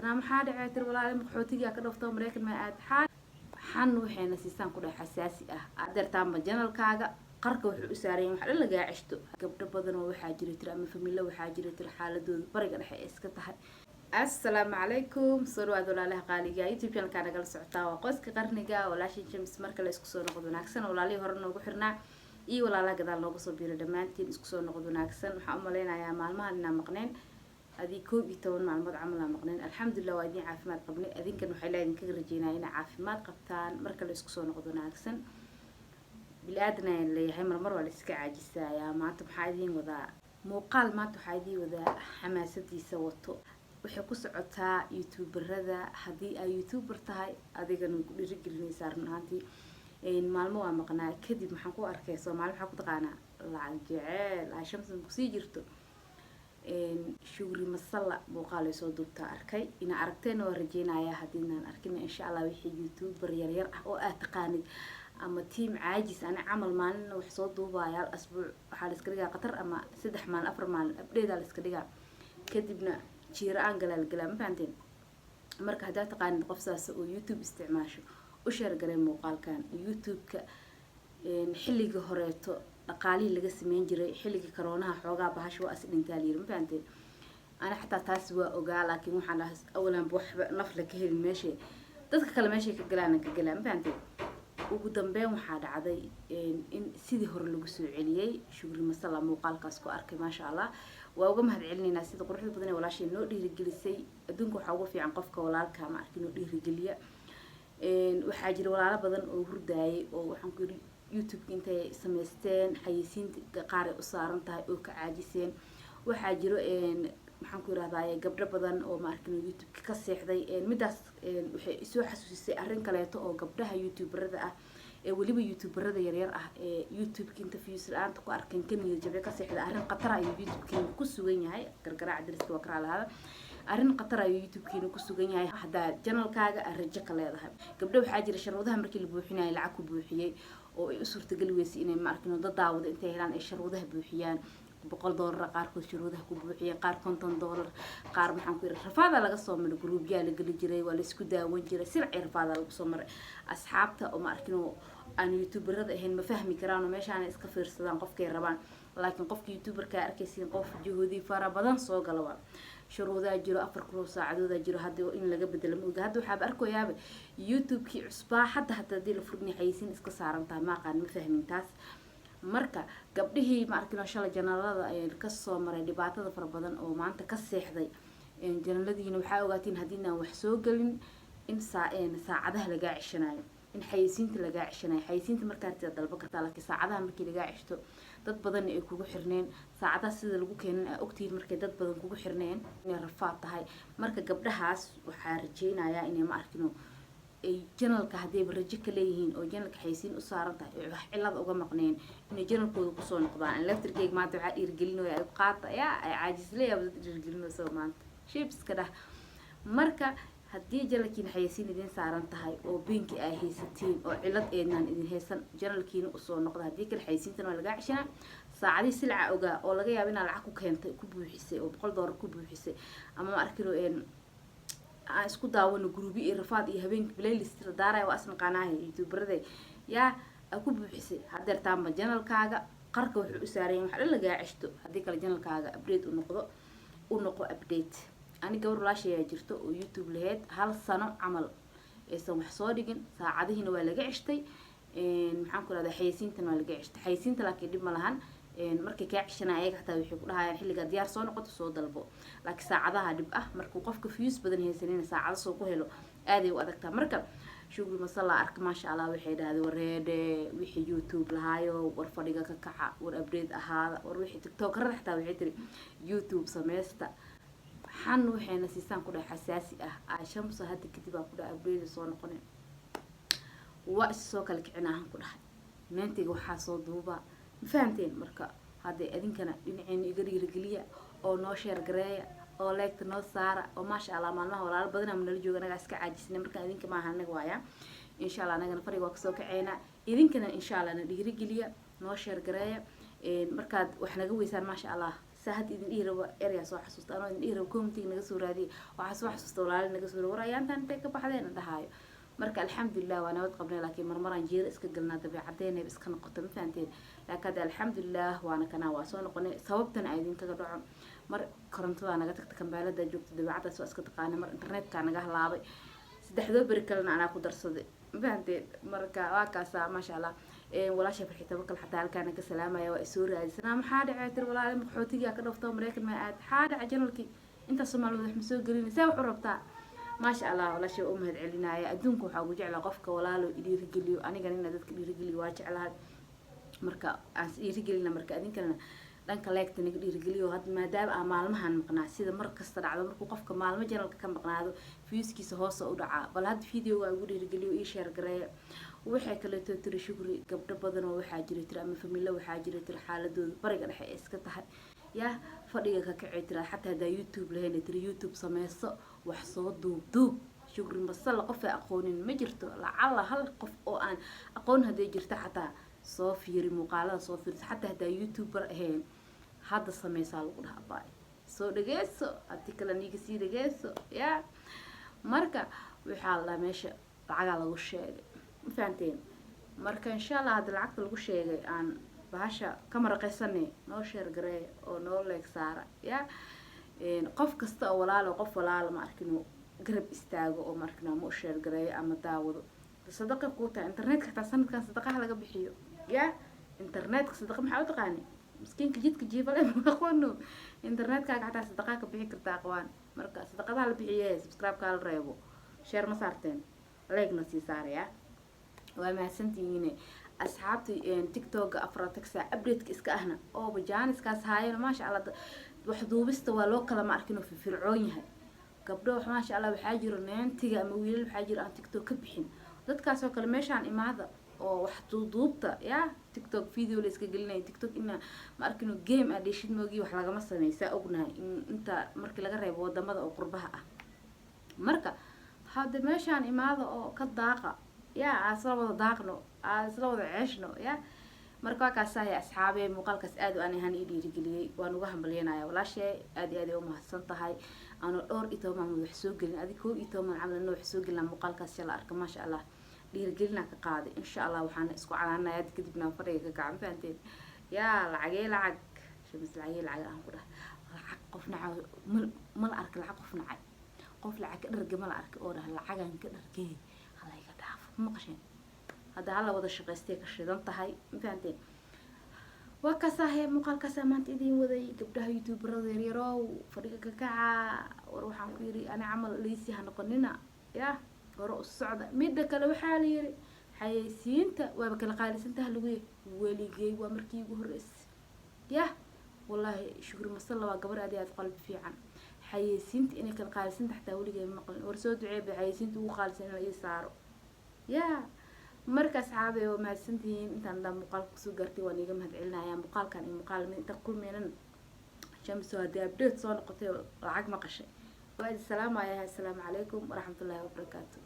Maxaa dhacay? Tir walaali, qaxootigaa ka dhafto Maraykan ma aad xan waxayna siisaan ku dhahay xasaasi ah. Adeertaanba channelkaaga qarka wuxuu u saarayan wax dhan lagaa ceshto. Gabdho badan oo waxaa jira tir ama familo waxaa jira tir xaaladooda Bariga Dhexe ay iska tahay. Assalaamu calaykum, soo dhawaad walaalaha qaaliga. YouTube channelkaa nagala socotaa waa Qoyska Qarniga, walaashin James. Marka la isku soo noqod wanaagsan, walaalihii hore noogu xirnaa iyo walaalaha gadaal nooga soo biiro, dhammaantiin isku soo noqod wanaagsan. Waxaan u malaynayaa maalmahan inaan maqneen, adii 11 maalmood camal aan maqneen. Alxamdulilah, waa idin caafimaad qabnay. Adinkan waxay laa idinkaga rajeynaya inay caafimaad qabtaan. Marka la isku soo noqod wanaagsan, bili-aadan ayaan leeyahay, marmar waa la iska caajisayaa. Maanta maxaa idiin wadaa muuqaal? Maanta waxaa idiin wadaa xamaasadiisa wato. Waxay ku socotaa youtuberada. Haddii ay youtuber tahay, adigana way ku dhiirigelinaysaa. Run ahaantii, maalmo waa maqnaa, kadib maxaan ku arkay? Soomaali maxaa ku taqaanaa? Lacag jeceel. Ay Shamsan kusii jirto Shugri Masalla muuqaal ay soo duubtaa arkay. Inaa aragteena waa rajeynayaa, haddiinaan arkin, insha Allah wixii youtuber yaryar ah oo aad taqaanid ama team caajis ani camal, maalina wax soo duubayaal, asbuuc waxaa la iska dhigaa qatar ama 3 maalin, 4 maalin update la iska dhigaa, kadibna jiira-aan galaa la galaa. Ma fahanteen? Marka haddaad taqaanid qof saas oo YouTube isticmaasho, u share garay muuqaalkan. YouTube-ka xilligii horeeto dhaqaalihii laga sameyn jiray, xilligii karoonaha xoogaa bahasha waa is dhintaa la yiri. Ma fahanteen? Ana xataa taas waa ogaa, laakiin waxaan dhahay awalanba waxba nafla ka helin meeshay dadka kale meeshay ka galaan ka galaa. Ma fahanteen? Ugu dambeyn waxaa dhacday in sidii hore lagu soo celiyey. Shugri Masala muuqaalkaas ku arkay. Maasha Allah, waa uga mahad celinaynaa sida quruxda badan ee walaashay noo dhiirigelisay. Adduunka waxaa uga fiican qofka walaalka ma arkin oo dhiirigeliya. Waxaa jira walaalo badan oo hurdaayay oo waxaan ku yidhi YouTube-ka intay samaysteen xayeysiinta qaar ay u saaran tahay oo ka caajiseen. Waxaa jiro, maxaan ku yirahdaa, gabdho badan oo ma arkin YouTube-ka ka seexday. Midaas waxay soo xasuusisay arrin kaleeto oo gabdhaha youtuberada ah, ee weliba youtuberada yaryar ah, ee YouTube-ka inta views la-aanta ku arkeen ka niyad jabay, ka seexday. Arrin khatar ayuu YouTube-kiina ku sugan yahay. Gargaraaca dariska waa karaa lahaada. Arrin khatar ayuu YouTube-kiina ku sugan yahay haddaa channelkaaga aad rajo ka leedahay. Gabdho waxaa jira sharuudaha markii la buuxinayay lacag ku buuxiyey oo ay u suurtageli weysay inay ma arkin dad daawado intay helaan ay sharuudaha buuxiyaan. $100 qaarkood shuruudaha ku buuxiyeen, qaar $50, qaar maxaan ku yidhi rafaada laga soo maray. Groupyaa la geli jiray, waa laisku daawan jiray, silci rafaada lagu soo maray. Asxaabta oo ma arkin oo aan youtuberada ahayn ma fahmi karaan oo meeshaana iska fiirsadaan qofkay rabaan, laakiin qofka youtuberka arkaysiin qof juhudi fara badan soo gala waa. Shuruudaa jiro, 4000 oo saacadoodaa jiro hadda in laga bedelo ma oga. Hadda waxaaba arkayaaba YouTube-kii cusbaa hadda haddii la furni xayeysiin iska saaran tahay. Ma aqaan, ma fahmin taas. Marka gabdhihii ma arkin shalay channelada kasoo maray dhibaatada fara badan oo maanta ka seexday channeladiina, waxaa ogaatiin haddiinaan wax soo gelin in saacadaha lagaa ceshanayo, in xayeysiinta lagaa ceshanayo. Xayeysiinta markaa rabtid dalba kartaa, laakiin saacadaha markii lagaa ceshto, dad badanna ay kugu xirneen, saacadaha sida lagu keenan aa ogtihiin, markay dad badan kugu xirneen inay rafaad tahay. Marka gabdhahaas waxaa rajeynayaa inay ma arkino ay channelka haddayba rajo ka leeyihiin oo channelka xayeysiin u saaran tahay oo wax cilada uga maqneen, inay channelkooda kusoo noqdaan. Laftirkeyga maanta waxaa dhiirigelinaya ay qaata yaa ay caajisleeyaa dad dhiirigelinayso maanta shibska dhah. Marka haddii channelkiina xayeysiin idin saaran tahay oo PIN-ki ay haysatiin oo cilad eednaan idin haysan, channelkiina usoo noqda. Haddii kale xayeysiintana waa lagaa ceshanaa, saacadii silca ogaa oo laga yaabo inaad lacag ku keentay, ku buuxisay oo $100 ku buuxisay, ama ma arkino aan isku daawano groupyo iyo rafaad iyo habeenkii playlist la daaraya, waa isnaqaanaahay youtuberada yaa aa ku buuxisay. Hadeertaanba channelkaaga qarka wuxuu u saarayan wax dhan lagaa ceshto. Haddii kale channelkaaga update u noqdo, u noqo update. Ani gabar walaashayaa jirto oo YouTube lahayd, hal sano camal aysan wax soo dhigin, saacadihiina waa laga ceshtay, maxaan ku rahdaa, xayeysiintana waa laga ceshtay. Xayeysiinta laakiin dhib ma lahan, markay kaa ceshanaa ayaga xataa waxay ku dhahayaan xilligaa diyaar soo noqoto soo dalbo, laakiin saacadaha dhib ah. Markuu qofka views badan haysanina saacado soo ku helo aaday u adagtaa. Marka Shugri Masalla arka, maasha Allah, waxay dhahday: "Wareedhe, wixii YouTube lahaayo, war fadhiga ka kaca, war update ahaada, war wixii TikTokerada xataa," waxay tiri, "YouTube sameysta." Xan waxayna siisaan ku dhahay xasaasi ah. Aa Shamso hadda kadib aa ku dhahay update soo noqone, waa is soo kala kicin ahan ku dhahay meentayga waxaa soo duubaa. Ma fahamteen? Marka hadda idinkana dhinaceena iga dhiirigeliya oo noo share gareeya oo like-ta noo saara oo maasha Allah. Maalmaha walaalo badan ama nala jooga, anagaa iska caajisnay. Marka idinka maaha, anaga waaya. Insha Allah anagana fariga waa kasoo kaceynaa, idinkana insha Allah na dhiirigeliya, noo share gareeya. Markaad wax naga weysaan, maasha Allah. Saa hadda idin dhihi rabo, eryaa soo xasuusta anoo idin dhihi rabo commentiga naga soo raadiyay. Waxaa soo xasuusta walaali naga soo war ayaantaan intay ka baxdeen dhahaayo. Marka alxamdulilah, waa nabad qabnay, laakiin marmaraan jeera iska galnaa, dabeecadeenayba iska noqoto, ma fahanteen? Laakiin hadda alxamdulilah, waana kanaa, waa soo noqonay. Sababtana ay idinkaga dhaco, mar korontadaa naga tagta, kambaaladaa joogta, dabeecadaas waa iska taqaanay, mar internetkaa naga halaabay, saddexdoo beri kalena anaa ku darsaday, ma fahanteen? Marka waa kaasaa, maasha Allah. Walaasha Farxi Tabakal xataa halkaana ka salaamaya, waa isoo raadisanaa. Maxaa dhacay tir? Walaali qaxootigaa ka dhafto, Mareykan ma aad? Maxaa dhacay? Channelkii intaas Soomaaliyeed wax ma soo gelin, see wax u rabtaa? Maasha Allah, walaasha waa u mahad celinaya. Adduunka waxaa ugu jeclaa qofka walaalo dhiirigeliyo. Anigana inaa dadka dhiirigeliyo waa jeclahay. Marka aan is dhiirigelina, marka adinkana dhanka like-ta naga dhiirigeliyo. Hadda maadaama aan maalmahan maqnaa, sida mar kasta dhacdo markuu qofka maalmo channelka ka maqnaado, viewskiisa hoose u dhacaa. Bal hadda videoga ugu dhiirigeliyo, ii share gareeya. Waxay kaleeto tiri Shukri, gabdho badan oo waxaa jira tiri ama familo waxaa jira tiri xaaladooda bariga dhexe ay iska tahay, yah, fadhiga ka kacay tira. Xataa haddaa YouTube lahayn, tiri, YouTube sameyso, wax soo duub duub. Shukri Masalla qof ay aqoonin ma jirto. Lacala hal qof oo aan aqoon hadday jirto, xataa soo fiiri muuqaalada, soo fiirso. Xataa haddaa YouTuber ahayn, hadda sameysaa lagu dhaha baay, soo dhageyso, haddii kale niiga sii dhageyso ya. Marka waxaa la dhahaa meesha lacagaa lagu sheegay, ma fahanteen? Marka insha Allah, hadda lacagta lagu sheegay aan bahasha ka maraqaysanay, noo share gareeya oo noo like saara ya. Qof kasta oo walaalo, qof walaalo ma arkin garab istaago oo ma arkin ama u share gareeyo ama daawado, sadaqa kuu tahay. Internetka xataa sanadkan sadaqaha laga bixiyo ya. Internetka sadaqa maxaa u taqaani? Miskiinka jidka jiifale ma aqoono. Internetkaaga xataa sadaqaa ka bixi kartaa, aqwaan. Marka sadaqadaha la bixiye, subscribe-kaa la reebo, share ma saarteen, like-na sii saaraya. Waa mahadsantihiine asxaabta TikToka afartagsa update-ka iska ahna ooba jaaniskaas haayana. Maasha Allah, wax duubista waa loo kala ma arkin oo firfircoon yahay. Gabdho maasha Allah waxaa jiro neentiga ama wiilal waxaa jiro aan TikTok ka bixin. Dadkaas oo kale meeshaan imaada oo wax duuduubta ya. TikTok video la iska gelinaya, TikTok ina ma arkino game aa dheshid moogi, wax lagama sameysaa ognahay in inta markii laga reebo wadamada oo qurbaha ah. Marka hadda meeshaan imaada oo ka daaqa ya, aan isla wada daaqno, aan isla wada ceeshno ya. Marka waa kaasahay asxaabe, muuqaalkaas aad u aan ahaan ii dhiirigeliyey, waan uga hambalyanaya walaashee. Aad iyo aad ay umahadsan tahay. Ano dhowr iyo toban maalmood wax soo gelin, adi 11 maalmood camal ana wax soo gelina, muuqaalkaas shala arka, maasha Allah, dhiirigelinaa ka qaaday. Insha Allah waxaana isku calaanaya hadda kadibna fadhiga ka kaca, ma fahanteen? Yaa lacagee lacag Shamis, lacagee lacag aan ku dhahay, lacag qof naca ma la arka. Lacag qof nacay, qof lacag ka dharge ma la arka oo dhaha lacagan ka dhargee halayga dhaafo, ma maqasheen? Hadda hala wada shaqaystay ka shidan tahay, ma fahanteen? Waa kaasahe muuqaalkaasaa maanta idiin waday. Gabdhaha youtuberada yaryarow, fadhiga ka kaca. War waxaan ku yidhi, ani camal liisi ha noqonina, yah, hore u socda. Midda kale waxaa la yidhi xayeysiinta waaba kala qaalisantaha lagu yahy. Weligey waa markii igu horreysay yah. Wallaahi Shukri Masalla waa gabar aad iyo aad qalbi fiican. Xayeysiinta inay kala qaalisanta xataa weligey ma maqlin. War soo duceeba xayeysiinta ugu qaalisan in la ii saaro ya. Marka asxaabey, waa mahadsantihiin intaan dhaa muuqaalka kusoo gaartay, waan iiga mahad celinaya. Muuqaalkan iyo muuqaal mid inta kulmeynan, Shamso haddii update soo noqotay oo lacag maqashay, waa idin salaamaya. Assalaamu calaykum waraxmatullaahi wabarakaatu.